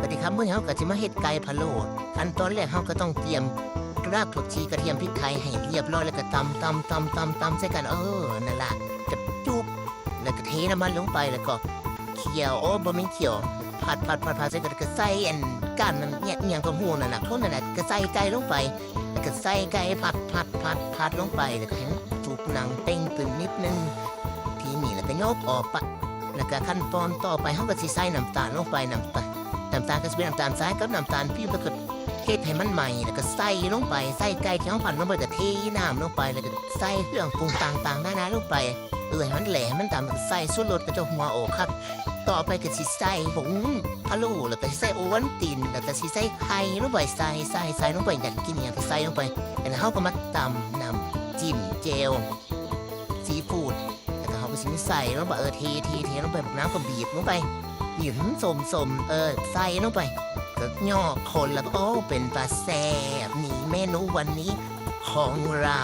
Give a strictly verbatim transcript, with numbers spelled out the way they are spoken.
สิครับ มื้อนี้เฮาก็สิมาเฮ็ดไก่พะโล้ ขั้นตอนแรกเฮาก็ต้องเตรียมรากผักชี กระเทียม พริกไทยให้เรียบร้อย แล้วก็ตำๆๆๆๆ ใส่กัน เออ นั่นล่ะ ก็จุ๊บ แล้วก็เทน้ำมันลงไป แล้วก็เคี่ยว โอ้ บ่แม่นเคี่ยว ผัดๆๆๆ ใส่กัน แล้วก็ใส่อันก้านนั่น เนี่ย อิหยังก็ฮู้นั่นน่ะ คนนั่นน่ะ ก็ใส่ไก่ลงไป แล้วก็ใส่ไก่ผัดๆๆๆ ลงไป แล้วก็ให้มันสุกหนังเต่งตึงนิดนึง ทีนี้แล้วก็ยกออกปะ แล้วก็ขั้นตอนต่อไปเฮาก็สิใส่น้ำตาลลงไป น้ำตาล น้ำตาลก็สิเป็นน้ำตาลทรายกับน้ำตาลปี๊บ แล้วก็เฮ็ดให้มันไหม้ แล้วก็ใส่ลงไป ใส่ไก่ที่เฮาผัดลงไป ก็เทน้ำลงไป แล้วก็ใส่เครื่องปรุงต่างๆนานาลงไป เออ ให้มันแหลม มันตาม แล้วก็ใส่ชูรส ก็จะหัวโอคัก ต่อไปก็สิใส่ผงพะโล้ แล้วก็สิใส่โอวัลติน แล้วก็สิใส่ไข่ลงไป ใส่ ใส่ ใส่ลงไป อยากกินอิหยังก็ใส่ลงไป แล้วเฮาก็มาตำน้ำจิ้มแจ่ว ซีฟู้ด แล้วก็เฮาก็สิใส่ลงไป เออ เท เท เทลงไป บักนาวก็บีบลงไป บีบให้มันส้มๆ เออ ใส่ลงไป ก็ย่อคน แล้วก็ โอ้ เป็นตาแซ่บ นี่เมนูวันนี้ของเรา